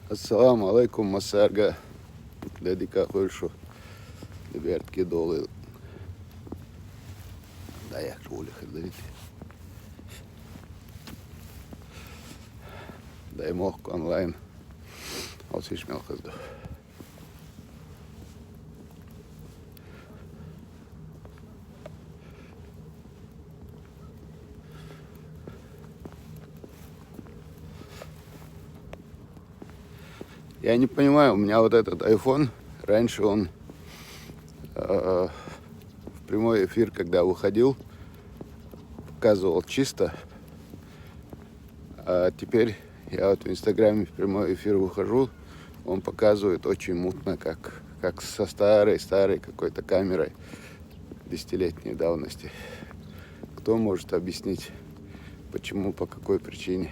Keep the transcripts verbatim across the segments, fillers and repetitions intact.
Ассаламу алейкум, массаарга. Дедика хуйлушу. Дебертке долы. Да, я чули хилдерит. Дай мох онлайн. Алсиш мел хызду. Я не понимаю, у меня вот этот iPhone, раньше он э, в прямой эфир, когда выходил, показывал чисто. А теперь я вот в Инстаграме в прямой эфир выхожу, он показывает очень мутно, как, как со старой-старой какой-то камерой десятилетней давности. Кто может объяснить, почему, по какой причине?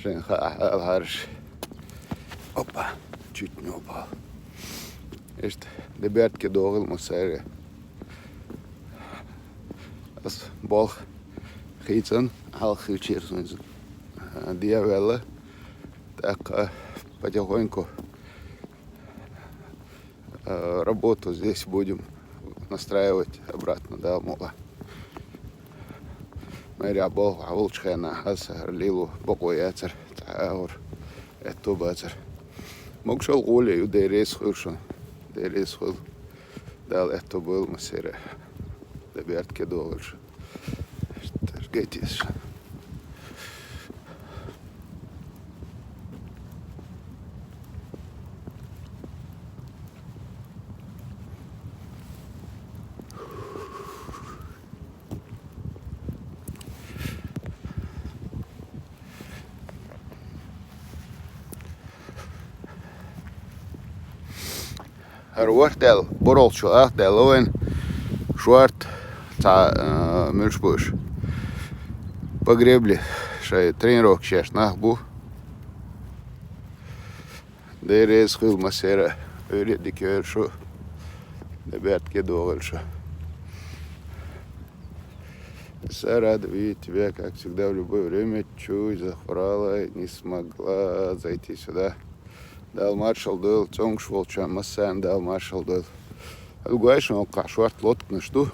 Шенха алгарш. Опа, чуть не упал. Эшт, дебертке догыл мусайры. Ас болх хитсон, ал хилчер сонзу. Диавелла. Так, а, потихоньку э, работу здесь будем настраивать обратно, да, мола. Мэри абол, авулчхена, аса, лилу, боку яцер, таур, эту бацер. Мокшал гуле, ю дерес хуршун, дерес хул. Дал эту был масера. Дебертке долш. Таргетис. Ар варх дал, борол шу ах дал, оэн шуарт ца, э, мюлш буш. Погребли, шай тренировка шеш нах бу. Дерес хыл масера, öyle дикер шу. Дебертке догыл шу. Сара, да видеть тебя, как всегда, в любое время. Чуй, захворала, не смогла зайти сюда. Дал маршал дыл, цонгш волча, массаем дал маршал дыл. Алгуайшн ол кашварт лоткнаш ду.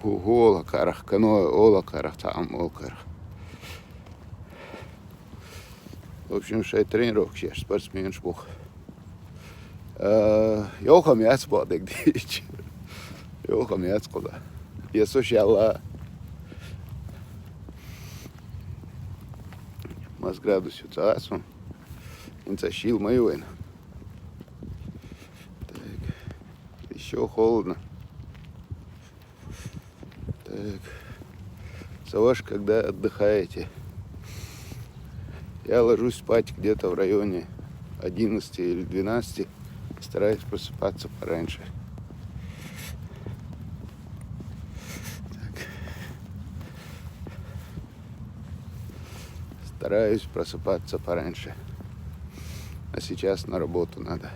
Ху-, ху ола карах, кано ола карах, таам ол карах. В общем, шай тренировка, я спортсмен шбух. Э, йохам яц бадык дич. Йохам яц куда. Я суши Алла. Мас градус ю цасу. Инца шил маюэн. Так. Еще холодно. Так. Саваш, когда отдыхаете? Я ложусь спать где-то в районе одиннадцати или двенадцати. Стараюсь просыпаться пораньше. Так. Стараюсь просыпаться пораньше. А сейчас на работу надо.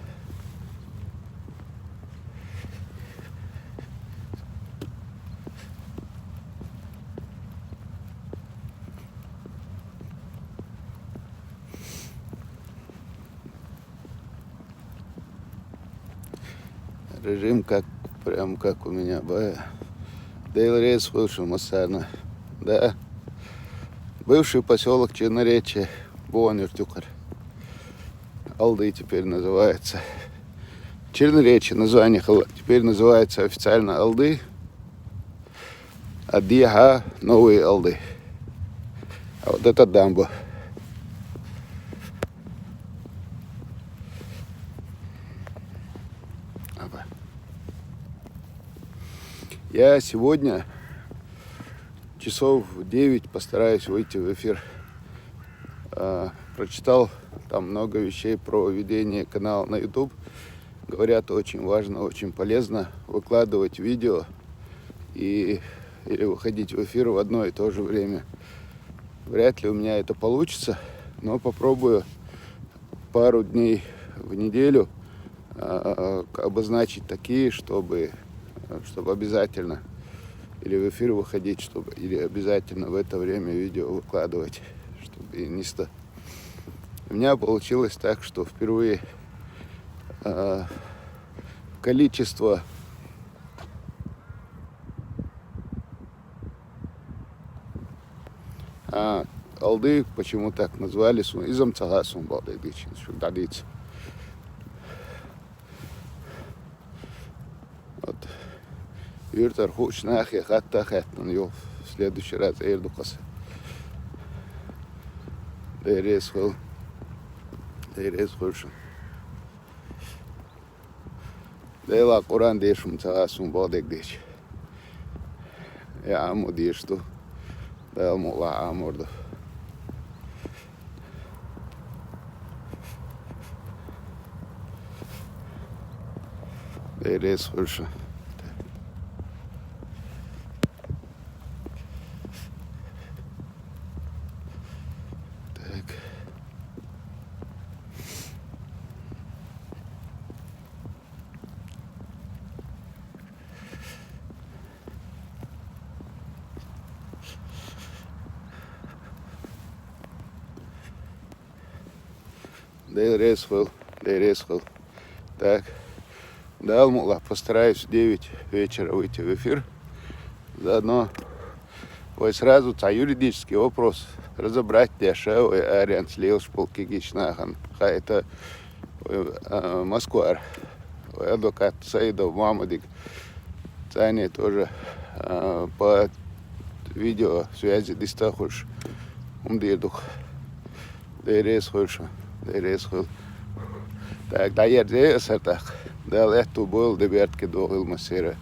Режим как, прям как у меня, бая. Дейл рейс вышел, Масана. Да. Бывший поселок Черноречье, Буан Юртюкар. Алды теперь называется. Черноречье название хала. Теперь называется официально Алды. А Диха Новые Алды. А вот это дамба. Аба. Я сегодня часов в девять постараюсь выйти в эфир. А, прочитал там много вещей про ведение канала на YouTube. Говорят, очень важно, очень полезно выкладывать видео и, или выходить в эфир в одно и то же время. Вряд ли у меня это получится, но попробую пару дней в неделю, а, к-, обозначить такие, чтобы, чтобы обязательно или в эфир выходить, чтобы, или обязательно в это время видео выкладывать, чтобы и не ста-, У меня получилось так, что впервые э, количество А, алды почему так назвали сун, изам цагаа сун бадай дычин, шу дадиц. Вот. Юртар хуч нахи хатта хаттан ё. В следующий раз эрдукас. Дерес хол. Дерес хол шу. Дела Куран дешум цагаа сун бадай деч. Я аму дешту. Дел мула амурду. Дерес хол шу. Так. Дерес хол, дерес хол. Так. Дал мула постараюсь в девять вечера выйти в эфир. Заодно ой сразу ца юридический вопрос разобрать дяша, ой ариан слил шпулки гишнахан. Ха это ой, а, Москва. Ой адвокат Саидов Мамадик. Цани тоже а, по видеосвязи дистахуш. Умдирдух. Дерес хол шу. Дерес хол. Так, да ерде сартак. Дал эту был дебертки догыл масера.